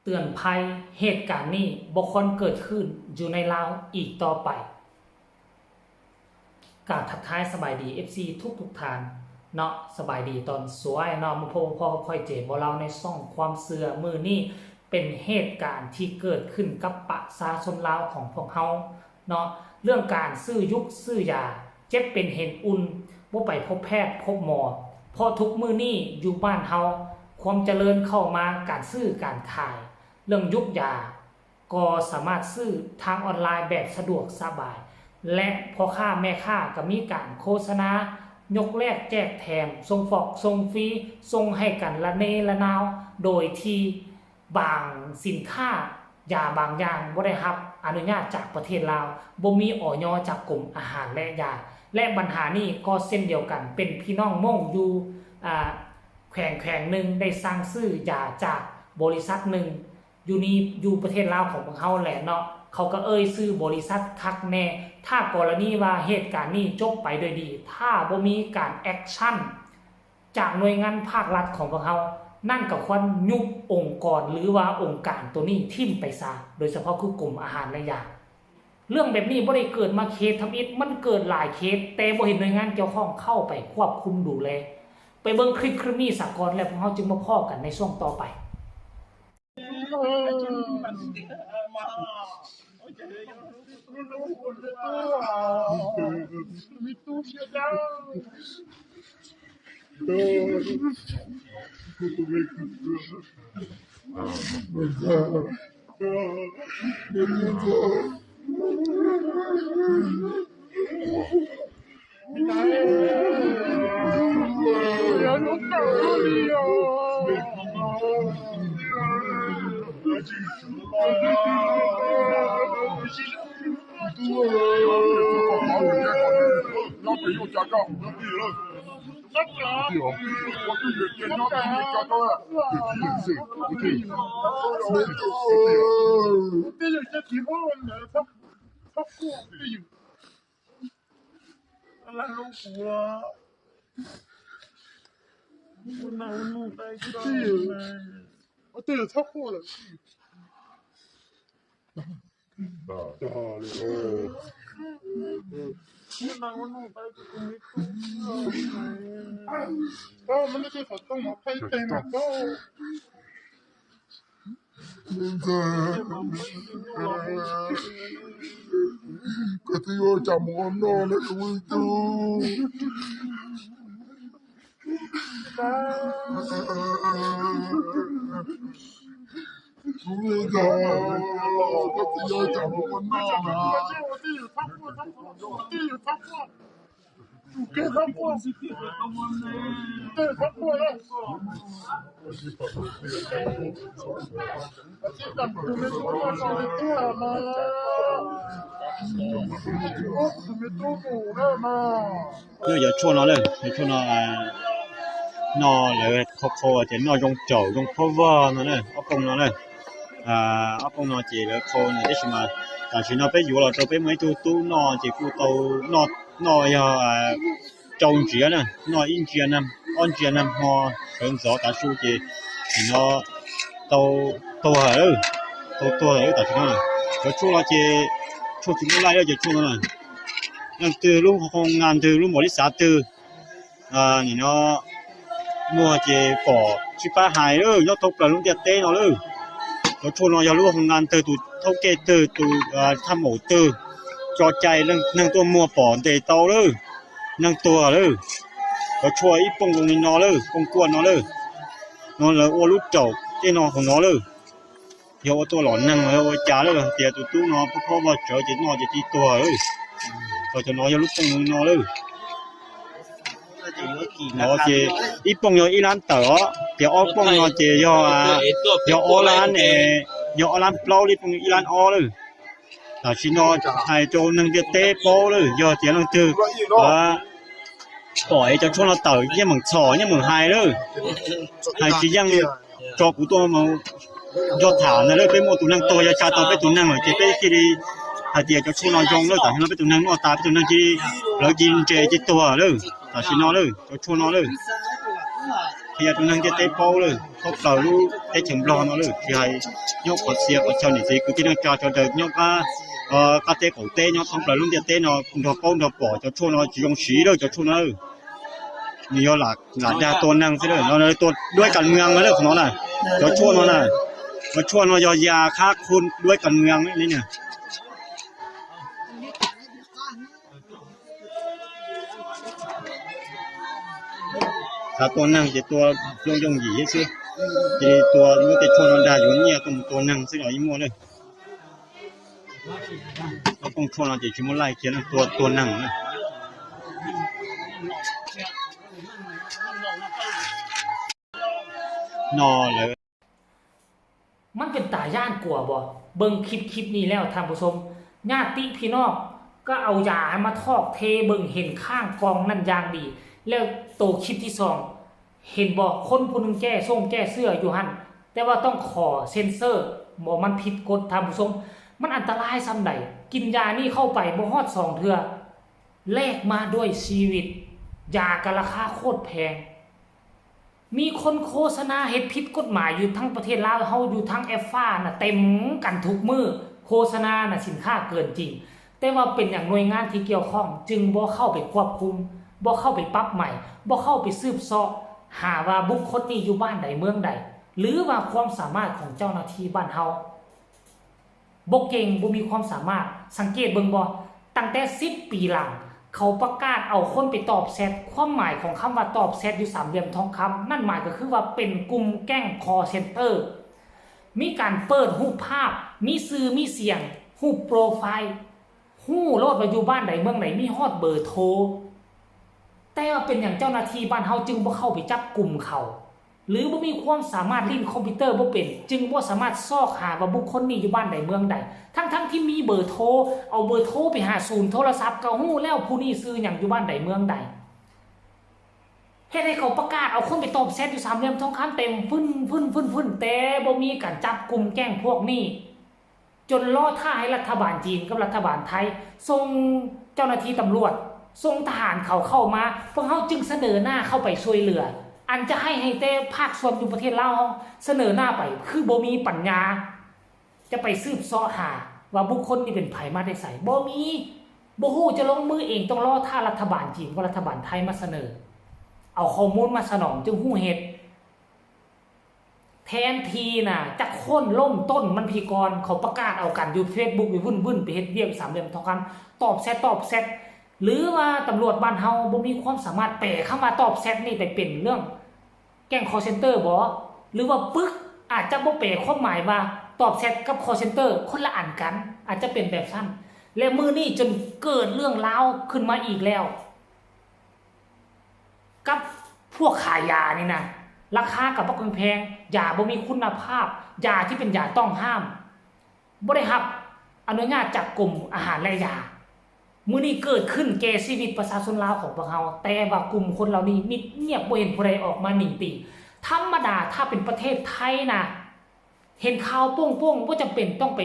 ເຕືອນໄພ, ເຫດການນີ້ບໍ່ຄວນເກີດຂຶ້ນຢູ່ໃນລາວອີກຕໍ່ໄປ. ກາບທັກທາຍສະບາຍດີ ເອັຟຊີ ທຸກໆທ່ານເນາະ, ສະບາຍດີຕອນສວຍເນາະ, ມາພົບມາພໍ້ກັບຂ້ອຍ ເຈ ບໍ່ເລົ່າ ໃນຊ່ອງຄວາມເຊື່ອ. ມື້ນີ້ເປັນເຫດການທີ່ເກີດຂຶ້ນກັບປະຊາຊົນລາວຂອງພວກເຮົາເນາະ, ເລື່ອງການຊື້ຍຸກຊື້ຢາ, ເຈັບເປັນເຫັນອຸ່ນ, ບໍ່ໄປພົບແພດພົບໝໍ, ເພາະທຸກມື້ນີ້ຢູ່ບ້ານເຮົາ ຄວາມຈະເລີນເຂົ້າມາ, ການຊື້ການຂາຍ, ເລື່ອງຍຸກຢາ ກໍສາມາດຊື້ທາງອອນລາຍແບບສະດວກສະບາຍ ແລະ ພໍ່ຄ້າແມ່ຄ້າກໍມີການໂຄສະນາ ຍົກແລກແຈກແຖມ, ສົ່ງຟອກສົ່ງຟຣີ, ສົ່ງໃຫ້ກັນລະເນລະນາວ, ໂດຍທີ່ບາງສິນຄ້າ ຢາບາງຢ່າງບໍ່ໄດ້ຮັບອະນຸຍາດຈາກປະເທດລາວ, ບໍ່ມີ ອຢ ຈາກກົມອາຫານ ແລະ ຢາ ແລະ ບັນຫານີ້ກໍເຊັ່ນດຽວກັນ, ເປັນພີ່ນ້ອງມົ້ງຢູ່ ອາ ແຂວງ ແຂວງໜຶ່ງໄດ້ສັ່ງຊື້ຢາຈາກບໍລິສັດໜຶ່ງ ຢູ່ນີ້ ຢູ່ປະເທດລາວຂອງພວກເຮົາແຫຼະເນາະ, ເຂົາກໍເອີ່ຍຊື່ບໍລິສັດຄັກແນ່. ຖ້າກໍລະນີວ່າເຫດການນີ້ຈົບໄປໂດຍດີ, ຖ້າບໍ່ມີການແອັກຊັນຈາກໜ່ວຍງານພາກລັດຂອງພວກເຮົາ, ນັ້ນກໍຄວນຍຸບອົງກອນ ຫຼືວ່າອົງການໂຕນີ້ຖິ້ມໄປຊະ, ໂດຍສະເພາະຄືກົມອາຫານ ແລະ ຢາ. ເລື່ອງແບບນີ້ບໍ່ໄດ້ເກີດມາເຄສທຳອິດ, ມັນເກີດຫຼາຍເຄສ, ແຕ່ບໍ່ເຫັນໜ່ວຍງານກ່ຽວຂ້ອງເຂົ້າໄປຄວບຄຸມດູແລ. ໄປເບິ່ງຄລິບ ຄລິບນີ້ສາກ່ອນ ແລ້ວພວກເຮົາຈຶ່ງມາພໍ້ກັນໃນຊ່ວງຕໍ່ໄປ. Nô, yo chuo no le, yo chuo no, a, no le, ko ko, te no yong chao, yong po vo no le, o pong no le. ອາ ອອກກົງນໍເຈເລີໂຄນເດຊິມາ ຕາຊິນໍເປຢູ່ລາວໂຕເປເມື່ອຍຕູຕູ້ນໍເຈກູໂຕນໍນໍເຢາອາ ເຈົ້າເຈຍນະນໍອິນເຈຍນຳ ອ່ອນເຈຍນຳ ຮໍເສີງສອຕາຊູເຈ ນໍໂຕໂຕເອີ ໂຕໂຕເອີຕາຊິນໍເລີໂຕຊູລາເຈ ຊູຊິມຸລາເອີເຈຊູນະ ຍັງຕື້ລຸງໂຮງງານ ຕື້ລຸງບໍລິສັດ ຕື້ ອາ ນີ້ເນາະ ມົວເຈກໍຊິປະຫາຍເລີຍ ເນາະ ຕົກເປີລຸງເຕຍເຕເນາະເລີຍ ໂຕໂຊເນາະ ຢ່າຮູ້ໂຮງງານເຕີຕູເທົ່າແກ່ເຕີຕູ ອາ ທຳໂອເຕີ ຈໍໃຈເລື່ອງ ນັ່ງຕົວມົວປອນເຕເຕົາເລີຍ ນັ່ງຕົວເລີຍ ໂຕໂຊອີປົງລົງນີ້ເນາະເລີ ປົງກວນເນາະເລີ ເນາະ ແລ້ວໂອລຸດເຈົ້າເຕເນາະຂອງເນາະເລີ. ຍາວໂອຕົວຫຼອນນັ່ງເລີຍ ໂອຈາເລີຍ ເຕຍຕູຕູ້ເນາະ ເພາະວ່າເຈີເຈເນາະ ເຈຕີຕົວເລີຍ ເຂົາຈະເນາະ ຍາລຸກປົງເນາະເລີຍ ເນາະ ເຈອີປົງຍາອີລານເຕີ ເຈອອກປົງເນາະ ເຈຍາ ຍາໂອລານເອ ຍາໂອລານເປົ່າ ອີປົງອີລານອອເລີຍ ຕາຊິເນາະ ໃຫ້ໂຈໜຶ່ງເຕເຕໂປເລີຍ ຍາເຈນັ່ງຖື ອາ ປອຍເຈົ້າຊ່ວງລາວເຕີ ຍາເມືອງຊໍ ຍາເມືອງໄຮເລີຍ ໄຮຊິຍັງ ຈອກກູຕົວມາ ຍອດຖານນະເລີຍ ເປັນໝົດຕູນັ່ງໂຕ ຍາຊາຕອນເປັນຕູນັ່ງ ເຈເປຄິລີ ຫາເຕຍຈະຊູນອນຈອງເລີຍ ຕາເປັນຕູນັ່ງນອຕາ ເປັນຕູນັ່ງທີ່ ແລ້ວກິນເຈຈິຕົວເລີຍ ຕາຊິນອນເລີຍ ຈະຊູນອນເລີຍ Pia tu nang dia te pau le, kau plau lu te cheng blo no le, ki hai nyo ko sia ko chao ni te ku ti nang cha cha de nyo ka, eh, ka te ko te nyo kau plau lu dia te no, do pau do po, cha chuo no chi yong shi le, cha chuo no. Ni yo la, la da tuo nang se le, no, no, tuo doi kan muang le, no na. Cha chuo no na. Cha chuo no yo ya ka kun doi kan muang ni ne. ຖ້າຕົວໜັງຈະຕົວຍົງຍົງຢີຊື່ ຈະຕົວມີແຕ່ຊົນທຳມະດາຢູ່ເນຍ ຕົວ ຕົວໜັງຊິເອົາອີ່ໝົດເລີຍ ເອົາຕົວຊົນເອົາຈະຊິມາໄລ່ຂຽນຕົວ ຕົວໜັງນະ ນອເລີຍ. ມັນເປັນຕາຢ້ານກົວບໍ່? ເບິ່ງຄລິບ ຄລິບນີ້ແລ້ວທ່ານຜູ້ຊົມ ຍາດຕິພີ່ນ້ອງກໍເອົາຢາມາຖອກເທເບິ່ງ ເຫັນຂ້າງກ່ອງນັ້ນຢ່າງດີ. ແລ້ວໂຕຄລິບທີສອງ ເຫັນບໍ່? ຄົນຜູ້ໜຶ່ງແກ້ຊົງແກ້ເສື້ອຢູ່ຫັ້ນ ແຕ່ວ່າຕ້ອງຂໍເຊັນເຊີ ບໍ່ ມັນຜິດກົດທ່ານຜູ້ຊົມ. ມັນອັນຕະລາຍສ່ຳໃດ? ກິນຢານີ້ເຂົ້າໄປບໍ່ຮອດສອງເທື່ອ ແລກມາດ້ວຍຊີວິດ. ຢາກໍລາຄາໂຄດແພງ. ມີຄົນໂຄສະນາເຮັດຜິດກົດໝາຍຢູ່ທັງປະເທດລາວເຮົາ ຢູ່ທາງແອັບຟ້ານະ ເຕັມກັນທຸກມື້ ໂຄສະນານະສິນຄ້າເກີນຈິງ. ແຕ່ວ່າເປັນຫຍັງໜ່ວຍງານທີ່ກ່ຽວຂ້ອງຈຶ່ງບໍ່ເຂົ້າໄປຄວບຄຸມ, ບໍ່ເຂົ້າໄປປັບໃໝ, ບໍ່ເຂົ້າໄປສືບເສາະຫາວ່າບຸກຄົນນີ້ຢູ່ບ້ານໃດເມືອງໃດ ຫຼືວ່າຄວາມສາມາດຂອງເຈົ້າໜ້າທີ່ບ້ານເຮົາ ບໍ່ເກັ່ງ ບໍ່ມີຄວາມສາມາດ. ສັງເກດເບິ່ງບໍ່? ຕັ້ງແຕ່ສິບປີຫຼັງ ເຂົາປະກາດເອົາຄົນໄປຕອບແຊັດ. ຄວາມໝາຍຂອງຄຳວ່າຕອບແຊັດຢູ່ສາມຫຼ່ຽມທອງຄຳນັ້ນ ໝາຍກໍຄືວ່າເປັນກຸ່ມແກ້ງຄໍເຊັນເຕີ ມີການເປີດຮູບພາບ ມີຊື່ມີສຽງ ຮູບໂປຣໄຟລ໌ ຮູ້ໂລດວ່າຢູ່ບ້ານໃດເມືອງໃດ ມີຮອດເບີໂທ. ແຕ່ວ່າເປັນຫຍັງເຈົ້າໜ້າທີ່ບ້ານເຮົາຈຶ່ງບໍ່ເຂົ້າໄປຈັບກຸມເຂົາ? ຫຼືບໍ່ມີຄວາມສາມາດຫຼິ້ນຄອມພິວເຕີບໍ່ເປັນ ຈຶ່ງບໍ່ສາມາດຊອກຫາວ່າບຸກຄົນນີ້ຢູ່ບ້ານໃດເມືອງໃດ ທັງໆທີ່ມີເບີໂທ ເອົາເບີໂທໄປຫາສູນໂທລະສັບກໍຮູ້ແລ້ວ ຜູ້ນີ້ຊື່ຫຍັງ ຢູ່ບ້ານໃດເມືອງໃດ. ເຮັດໃຫ້ເຂົາປະກາດເອົາຄົນໄປຕອບແຊັດຢູ່ສາມຫຼ່ຽມທອງຄຳເຕັມຟຶ້ນໆໆໆ ແຕ່ບໍ່ມີການຈັບກຸມແກ້ງພວກນີ້. ຈົນລໍຖ້າໃຫ້ລັດຖະບານຈີນກັບລັດຖະບານໄທສົ່ງເຈົ້າໜ້າທີ່ຕຳຫຼວດ ສົ່ງທະຫານເຂົາເຂົ້າມາ ພວກເຮົາຈຶ່ງສະເໜີໜ້າເຂົ້າໄປຊ່ວຍເຫຼືອ. ອັນຈະໃຫ້ ໃຫ້ແຕ່ພາກສ່ວນຢູ່ປະເທດລາວເຮົາສະເໜີໜ້າໄປ ຄືບໍ່ມີປັນຍາຈະໄປສືບເສາະຫາວ່າບຸກຄົນນີ້ເປັນໃຜມາແຕ່ໃສ ບໍ່ມີ ບໍ່ຮູ້ຈະລົງມືເອງ ຕ້ອງລໍຖ້າລັດຖະບານຈີນກັບລັດຖະບານໄທມາສະເໜີ ເອົາຂໍ້ມູນມາສະໜອງຈຶ່ງຮູ້ເຫດ. ແທນທີ່ນະ ຈັກຄົນລົ້ມຕົ້ນມັນພີກ່ອນ ເຂົາປະກາດເອົາກັນຢູ່ເຟສບຸກ ໄປວຸ້ນໆ ໄປເຮັດວຽກສາມຫຼ່ຽມທອງຄຳ ຕອບແຊັດ ຕອບແຊັດ ຫຼືວ່າຕຳຫຼວດບ້ານເຮົາບໍ່ມີຄວາມສາມາດແປຄຳວ່າຕອບແຊັດນີ້ໄປເປັນເລື່ອງແກ້ງຄໍເຊັນເຕີບໍ ຫຼືວ່າປຶກ ອາດຈະບໍ່ແປຄວາມໝາຍວ່າຕອບແຊັດກັບຄໍເຊັນເຕີຄົນລະອັນກັນ ອາດຈະເປັນແບບຊັ້ນ. ແລະມື້ນີ້ຈົນເກີດເລື່ອງລາວຂຶ້ນມາອີກແລ້ວ ກັບພວກຂາຍຢານີ້ນະ ລາຄາກໍບັກແພງ ຢາບໍ່ມີຄຸນນະພາບ ຢາທີ່ເປັນຢາຕ້ອງຫ້າມ ບໍ່ໄດ້ຮັບອະນຸຍາດຈາກກົມອາຫານ ແລະ ຢາ. ມື້ນີ້ເກີດຂຶ້ນແກ່ຊີວິດປະຊາຊົນລາວຂອງພວກເຮົາ ແຕ່ວ່າກຸ່ມຄົນເຫຼົ່ານີ້ມິດງຽບ ບໍ່ເຫັນຜູ້ໃດອອກມາໜີຕີ. ທຳມະດາຖ້າເປັນປະເທດໄທນະ ເຫັນຂ່າວໂປ້ງໆ ບໍ່ຈຳເປັນຕ້ອງໄປ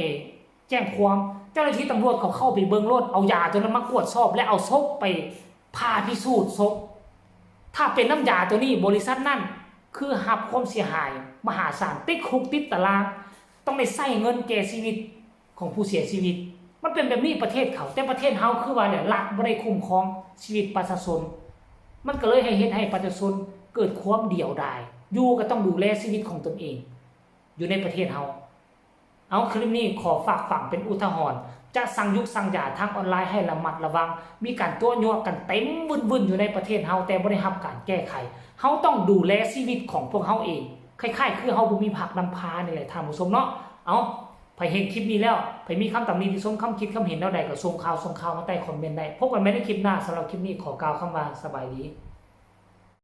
ແຈ້ງຄວາມ ເຈົ້າໜ້າທີ່ຕຳຫຼວດເຂົາເຂົ້າໄປເບິ່ງໂລດ ເອົາຢາໂຕນັ້ນມາກວດສອບ ແລະ ເອົາສົບໄປຜ່າພິສູດສົບ. ຖ້າເປັນນ້ຳຢາໂຕນີ້ ບໍລິສັດນັ້ນຄືຮັບຄວາມເສຍຫາຍມະຫາສານ ຕິດຄຸກຕິດຕາລາງ ຕ້ອງໄດ້ໃຊ້ເງິນແກ່ຊີວິດຂອງຜູ້ເສຍຊີວິດ. ມັນເປັນແບບນີ້ປະເທດເຂົາ ແຕ່ປະເທດເຮົາຄືວ່າແຫຼະ ລັດບໍ່ໄດ້ຄຸ້ມຄອງຊີວິດປະຊາຊົນ ມັນກໍເລີຍໃຫ້ເຮັດໃຫ້ປະຊາຊົນເກີດຄວາມດຽວດາຍ ຢູ່ກໍຕ້ອງດູແລຊີວິດຂອງຕົນເອງ ຢູ່ໃນປະເທດເຮົາ. ເອົາ ຄລິບນີ້ຂໍຝາກຝັງເປັນອຸທາຫອນ ຈະສັ່ງຢຸກສັ່ງຢາທາງອອນລາຍໃຫ້ລະມັດລະວັງ ມີການຕົວະຍົວະກັນເຕັມວຶ້ນໆຢູ່ໃນປະເທດເຮົາ ແຕ່ບໍ່ໄດ້ຮັບການແກ້ໄຂ. ເຮົາຕ້ອງດູແລຊີວິດຂອງພວກເຮົາເອງ ຄ້າຍໆຄືເຮົາບໍ່ມີພັກນຳພານີ້ແຫຼະທ່ານຜູ້ຊົມເນາະ. ເອົາ ໃຜເຫັນຄລິບນີ້ແລ້ວ ໃຜມີຄຳຕຳໜິຕິຊົມ ຄຳຄິດຄຳເຫັນແນວໃດ ກໍສົ່ງຂ່າວ ສົ່ງຂ່າວມາໃຕ້ຄອມເມັນໄດ້. ພົບກັນໃໝ່ໃນຄລິບໜ້າ ສຳລັບຄລິບນີ້ຂໍກ່າວຄຳວ່າສະບາຍດີ.